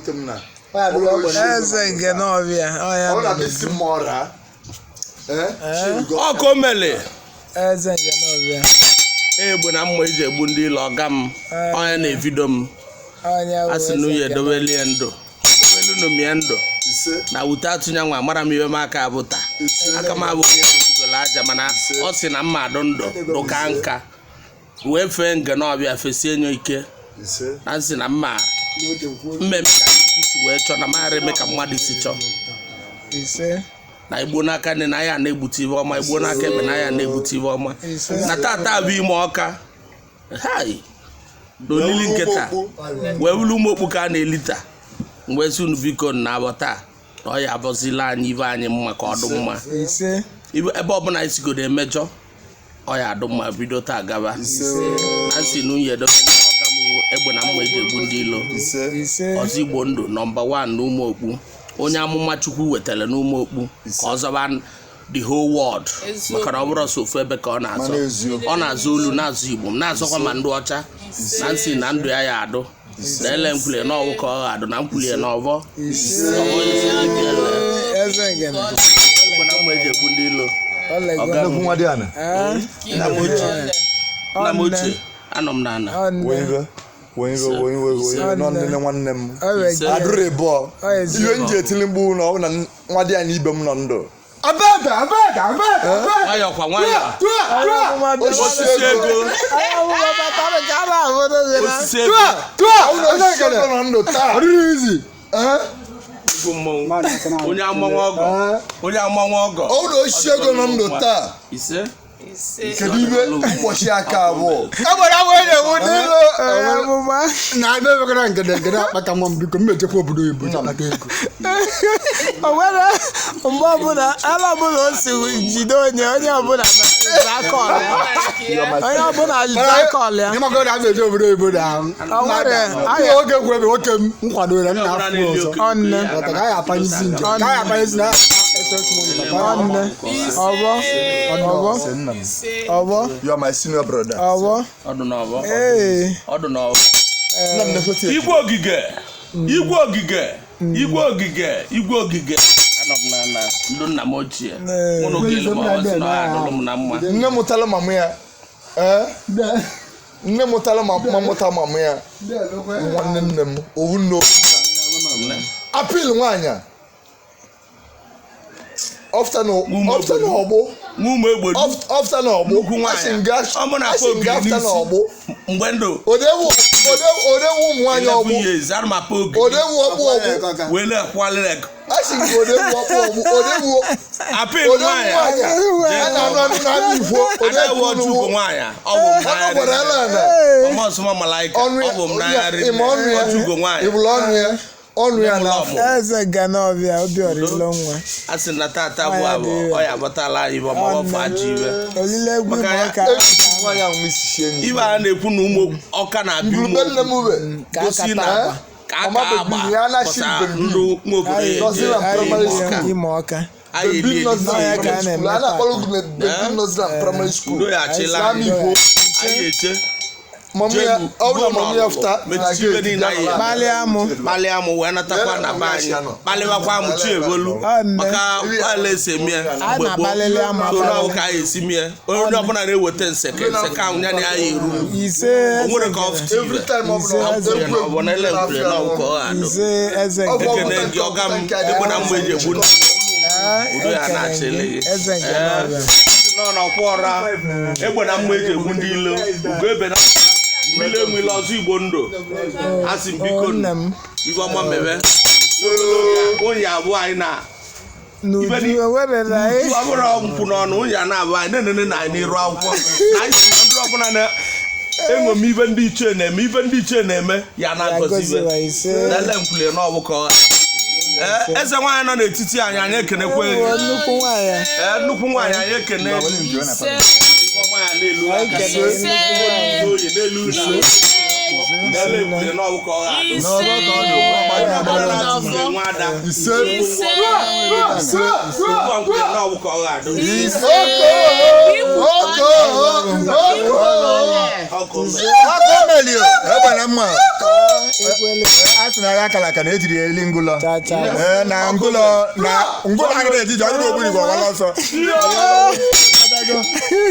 na-ewute m na Eze nke n'ọbịa ọ ya ọ nọ na-abịa n'udu. isi mma ọra. Ọkụ omele. Eze nke n'ọbịa. Egbe na mma eji egbu ndị ilo ọga m, onye na-evido m. Onye bụ A sị na eze nwunye nke edoweli ya ndụ, dowelu nu ya ndụ. Ise. Na wute atụnya nwa amara m ihe m aka abụ taa. Ise. Aka m abụ onye kpochigolo aja, mana ọ sị na mma adụ ndụ dụka nka wee fee nge n'ọbịa fesie nye ike. Ise. Na nsị na mma mmemme ka Chukwu si wee chọọ na maghara eme ka mmadụ si chọọ. Ise. Na igbo n'aka nne na ya na-egbute ibe ọma, igbo n'aka ekpe na ya na-egbute ibe ọma. Ise. Na tata bụ ime ọka hai na olili nke taa wee wulu ụmụ okpu ka a na-eli taa. Mgbe si unu biko na abọ taa na ọ ya abọzila anyị ibe anyị mma ka ọ dị mma. Ise. Ebe ọbụla anyị sigodo emejọ, ọ ya adụ mma bido taa gaba. Ise. Na si na nwunye edobe na ọga m bụ egbe na mma eji egbu ndị ilo. Ise. Ise. Ọzọ igbo ndụ nọmba 1 n'ụmụ okpu, onye amụma Chukwu wetara n'ụmụ okpu ka ọ zọba the whole world, maka na ọ bụrụ ọsọ ofu ebe ka ọ na-azọ. Mana eziokwu. Ọ na-azọ olu, na-azọ igbo m, na-azọkwa ma ndị ọcha. Na nsị na ndụ ya ya adụ na ele nkwulie na ọwụ ka ọ ga-adụ na nkwulie na ọvọ. Ise. Ọvọ ise ekele. Eze nke na Egbe na mma eji egbu ndị ilo. ọlego. Ọga m. Nnukwu nwa dị ana. Ee. Nna m ochie, nna m ochie, anọ m n'ala. Ọnne. Wee iwe wee iwe wee iwe nọ nne nwanne m. Ọrịa. Adụrụ ịbụọ. Ọ ezi. Ihe m ji etili mgbu na ọ bụ na nwa dị anyị ibe m nọ ndụ. Abẹ́ẹ̀dẹ̀ abẹ́ẹ̀dẹ̀ abẹ́ẹ̀dẹ̀ abẹ́ẹ̀dẹ̀. Nwayọọ kwa nwayọọ. Onye amụma bịa. Osisi Osisi ego. ego. Onye amụma batara ka a na-ahụrụ gị na Osisi ego. Tua Ọ bụ na osisi ego nọ ndụ taa. Ọdịrị izi. Igwu mmọnwụ, onye amụma ọgọ, onye amụma ọgọ. Ọ bụ na osisi ego nọ ndụ taa. Ise. Kedu ibe ụbọchị aka abụọ? Agbara agbara na-ewu n'ilo. Onye amụma. Na ebe ebekara ngede ngede akpata nwa m, biko m ejekwa obodo oyibo je kpata ego. O nwere mgbe ọbụla ala ọbụla o si jide onye onye ọbụla na aka ọlịa, onye ọbụla jide aka ọlịa. Ịmakọ na abụ eje obodo oyibo na O nwere Ihe aya. oge gwere ebe nwoke m nkwadoro m na afọ ọzọ. Ọnne. Ghọta ka anyị apanyezi njem ka anyị apanyezi na SS money papa. Ọnne. Ọbọ. Ọbọ. Sị nna m. Ọbọ. You are my senior brother. Ọbọ. Ọdụ n'ọbọ. Ee. Ọdụ n'ọbọ. Nna m na-ekwetị. Igwe ogige, igwe ogige, igwe ogige, igwe ogige, anọ m n'ala ndụ nna m ochie. Mụ na oge elu ma ọ sị na ọ ya adụrụ m na mma. Nne mụtara mama ya. Ee? Nne mụtara mama mụta mama ya. Nwanne nne m, owu nne owu nna. Apịl nwaanyị a. Ọfta na ọfta na ọgbụ. Nwa ụmụ egbe. Ọfta na ọgbụ. Nnukwu nwaanyị. Asị nga Ọ mụ na asị akpọ nga ogiri afta na n'isi. ọgbụ. Mgbe ndụ Odewu odewu ụmụ nwaanyị ọgbụ. 11 years ana m apụ ogiri. Odewu ọgbụ ọgbụ. Wee na-akwalị Asị nga odewu ọgbụ ọgbụ. Odewu apịl odewu nwaanyị. nwaanyị a. A na-anụ anụ na-anụ ifo. Adaghị Odewu ọchụ ugo nuwo. nwaanyị ọ bụ m Ọnụ n'anya. gwara ala ana. Ọmọsụma malaika. Ọnụ Ọ bụ m n'anya. ya ịma ọnụ ya. Ọchụ ugo nwaanyị. Ịbụla ọnụ ya. Ọnụ ya n'afọ. Eze nke n'ọbịa obi ọrịlọ nwa. A sị na tata bụ abụ ọ ya abatala anyị ibe ọma ọfọ ajọ ibe. Olile egwu Maka ma ya- ọka. Nwaanyị ahụ m isi sie nri. Ibe a na-ekwu na ụmụ ọka na-abịa ụmụ Ngwurube nne m ube. Ka gosi akata na agba. ka aka Mama agba Bebi, ya na pụta shi Bebi. ndụ nwa obodo ya. Nọziland eje Primary ime ọka. School. Ime ọka. Anyị Bebi eli eli. Nọziland Ya ka a Primary School. na-eme A na-akpọrọ gị Bebi Eh? Nọziland Primary School. Udo ya achịla N'ama anyị. Igbo. Anyị eche. Mama ya, Jegu, ọ bụrụ na mama ya ụlọ fụta na metụta ibe gate, niile anyị. Gbalịa amụ. Kpalịa mụ wee natakwa na be anyị, kpalịwakwa amụ chi ebolu. Ọnne. Maka ala esi emie A mgbe gboo. na-akpalịlị amụ So na akpalị. ka anyị esi mie onye ọbụla na-eweta nseke nseke ahụ ya na ya eru. Ise. O nwere ka ọ fụta Every ibe time ọ bụla Ise. ya na ọ bụ na ele nkwule na ọkụ ọ ga-adụ. Ise eze Ọ nke. bụ Ekene gị ọga m, egbe na mma eji egbu ndị. Ee, Udo ya ekele na-achịlị gị. gị. Eze nke Ee. n'ọbịa. Nọ n'ọkwa ọra egbe na mma eji egbu ndị ilo ugo ebe na mmiri enwele ọzọ igbo ndụ a sị m biko O, nna m. ibe ọma mebe onye abụọ anyị na N'uju ewere na anyị. ọ bụrụ nkwụ n'ọnụ onye a na-abụ anyị na-enene na anyị n'iru akwụkwọ na anyị si na ndị ọbụla na-eṅomi ibe ndị ichie na-eme ibe ndị ichie na-eme ya na-agọzi ibe. Agọziwa ise. Lele nkwulie n'ọbụkọ. Ee, eze nwaanyị nọ n'etiti anyị, anyị ekenekwe. Ewo, nnukwu nwaanyị. Ee, nnukwu nwaanyị, anyị ekene. Ibe ọma ya na-elu aka. Ekene nnukwu nwaanyị. Oyi n'elu na lele nkwulie n'ọbụkọ. Onye ọbụla na-atụle nwa ada. ada. Ise. Ise. Ise. Ụgwọ nke na ọ bụ ka ọ ga-adụ. Ise. Oko. Oko. Ọkụ mere. Ọkụ melio egbere mma a sị na ya akara aka na ejiri ya eli ngụlọ. Cha cha. Ee, na ngụlọ na ngụlọ agaghị ejiji ọdụ ogburu igwe ọgbala ọsọ.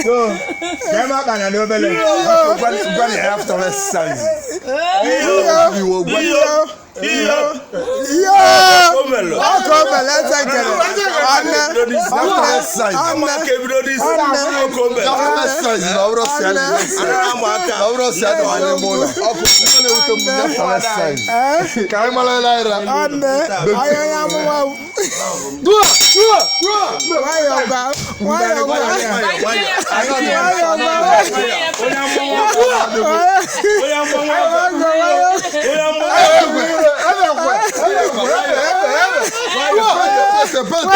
So, ka eme akpa na n'obele gwani ya after exercise. Iwo gwa. Iyo. Iyo. Iyo. O melụ. Ọkụ mere eze nkele. Ọnne. After exercise. Ama aka ebido n'isi. Ọkụ mere. After exercise na ọ bụrụ si adị. Ana ama aka. Na ọ bụrụ si adị anyị ime ụlọ. Ọkụ ife na-ewute m ndị after exercise. Ka anyị mara ele anyị ra. Ọnne. Onye onye amụma. Dua! Dua! Dua! Nwayọọ gwa. Nwayọọ gwa. Nwayọ, nwayọ. Nwayọọ gwa. Onye amụma. Onye amụma. Onye amụma. Ebe ekwe! Ebe ekwe! Ebe ekwe! Ebe ekwe!